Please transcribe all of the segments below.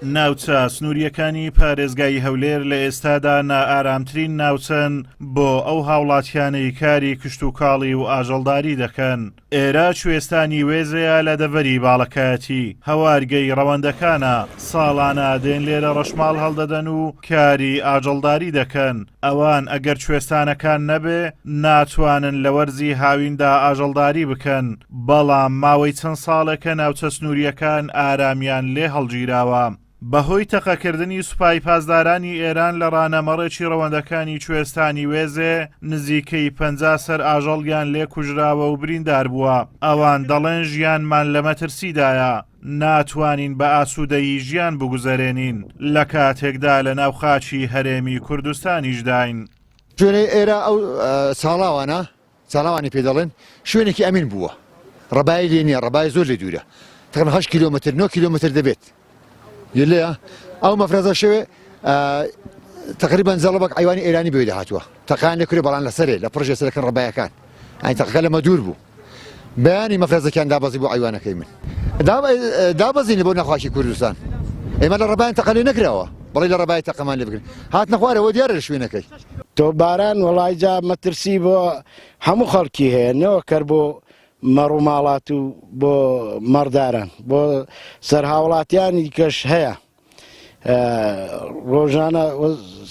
ناوچە سنوورییەکانی پارێزگای هەولێر لە ئێستادا نائارامترین ناوچەن بۆ ئەو هاوڵاتیانەی کاری کشتوکاڵی و ئاژەڵداری دەکەن. ئێرە کوێستانی وێزەیە لە دەڤەری باڵەکایەتی، هەوارگەی ڕەوەندەکانە، ساڵانە دێن لێرە ڕەشماڵ هەڵدەدەن و کاری ئاژەڵداری دەکەن، ئەوان ئەگەر کوێستانەکان نەبێ ناتوانن لە وەرزی هاویندا ئاژەڵداری بکەن، بەڵام ماوەی چەند ساڵێکە ناوچە سنوورییەکان ئارامیان لێ هەڵگیراوە. بەهۆی تەقەکردنی سوپای پاسدارانی ئێران لە ڕانەمەڕێکی ڕەوەندەکانی کوێستانی وێزێ، نزیکەی 50 سەر ئاژەڵیان لێ کوژراوە و بریندار بووە. ئەوان دەڵێن ژیانمان لە مەترسیدایە، ناتوانین بە ئاسوودەیی ژیان بگوزەرێنین، لە کاتێکدا لە ناو خاکی هەرێمی کوردستانیشداین. شوێنەی ئێرە ئەو ساڵاوانە چالاوانی پێ دەڵێن شوێنێکی ئەمین بووە ڕەبای لێ نییە ڕەبای زۆر لێ دوورە تقریبا 8 کیلۆمەتر 9 کیلۆمەتر دەبێت لێیە ئەو مەفرەزە شوێ تقریبا زەڵبک ئەیوانی ئێرانی بێ دەهاتووە تەقان لە کورێ بەڵام لەسەرێ لە پڕژێ سەرەکەن ڕەبایەکان ئەین تەقەکە لە مەدوور بوو بەیانی مەفرەزەکیان دابەزی بۆ ئەیوانەکەی من دابەزین بۆ نەخواشی کوردستان ئێمە لە ڕەبایان تەقە لێ نەکراوە بەڵێ لە ڕەبای تەقەمان لێ بکرن هاتنە خوارەوە دیارە لە شوێنەکەی. تۆپباران وەڵای جا مەترسی بۆ هەموو خەڵکی هەیە نەوەک هەر بۆ مەڕ و ماڵات و بۆ مەڕداران بۆ سەر هاوڵاتیانی دیکەش هەیە ڕۆژانە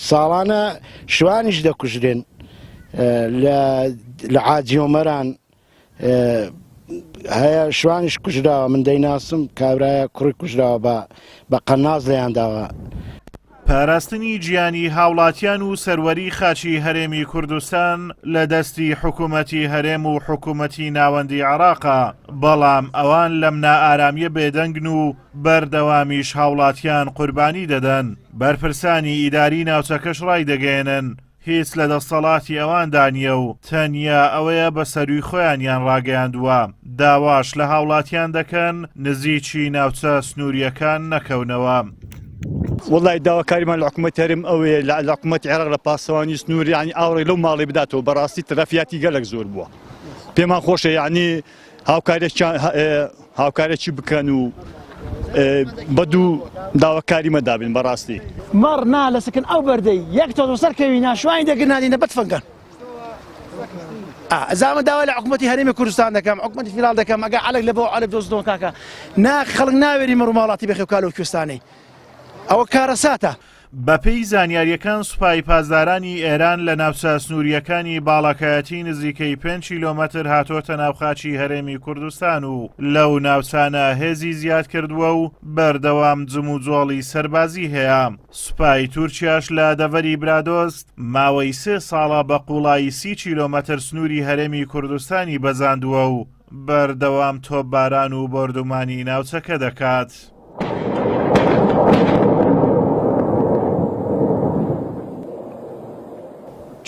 ساڵانە شوانیش دەکوژرێن لە عاجیۆمەران هەیە شوانیش کوژراوە من دەیناسم کابرایە کوڕی کوژراوە بە بە قەناس لێیان داوە. پاراستنی گیانی هاوڵاتیان و سەروەری خاکی هەرێمی کوردستان لە دەستی حکومەتی هەرێم و حکومەتی ناوەندی عێراقە، بەڵام ئەوان لەم نائارامیە بێدەنگن و بەردەوامیش هاوڵاتیان قوربانی دەدەن، بەرپرسانی ئیداری ناوچەکەش ڕایدەگەیەنن هیچ لە دەستەڵاتی ئەواندا نییە و تەنیا ئەوەیە بە سەرووی خۆیانیان ڕاگەیاندووە، داواش لە هاوڵاتیان دەکەن نزیکی ناوچە سنوورییەکان نەکەونەوە. وەڵای داواکاریمان لە حکوومەتی هەرێم ئەوەیە لە حکوومەتی عێراق لە پاسەوانی سنوور یانی ئاوڕێک لەو ماڵی بداتەوە بەڕاستی تەلەفیاتی گەلەک زۆر بووە پێمان خۆشە یانی هاوکارێکیان هاوکارێکی بکەن و بە دوو داواکاری مەدابین بەڕاستی. مەڕ نا لە سکن ئەو بەردەی یەک تۆز وسەر کەوی نا شوانی دەگر نادینە بە تفەنگان ئا من داوا لە حکوومەتی هەرێمی کوردستان دەکەم حکوومەتی فیدراڵ دەکەم ئەگە عەلەک لە بۆ عەلەک دۆزنەوە کاکە نا خەڵک ناوێری مەڕ و ماڵاتی بەخێو کالۆ کوێستانەی ئەوە کارەساتە. بەپێی زانیارییەکان سوپای پاسدارانی ئێران لە ناوچە سنوورییەکانی باڵەکایەتی نزیکەی پێنج کیلۆمەتر هاتۆتە ناو خاکی هەرێمی کوردستان و لەو ناوچانە هێزی زیاد کردووە و بەردەوام جموجۆڵی سەربازی هەیە. سوپای تورکیاش لە دەڤەری برادۆست ماوەی سێ ساڵە بە قوڵایی 30 کیلۆمەتر سنووری هەرێمی کوردستانی بەزاندووە و بەردەوام تۆپباران و بۆردومانی ناوچەکە دەکات.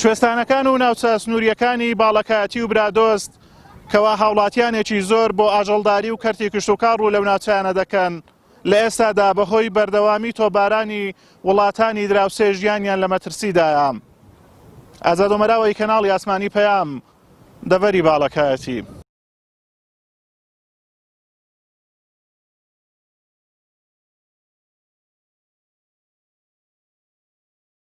کوێستانەکان و ناوچە سنوورییەکانی باڵەکایەتی و برادۆست کەوا هاوڵاتیانێکی زۆر بۆ ئاژەڵداری و کەرتی کشتوکاڵ ڕوو لەو ناوچانە دەکەن لە ئێستادا بەهۆی بەردەوامی تۆپبارانی وڵاتانی دراوسێ ژیانیان لە مەترسیدایە. ئازاد ئۆمەراوەی کەناڵی ئاسمانی پەیام دەڤەری باڵەکایەتی.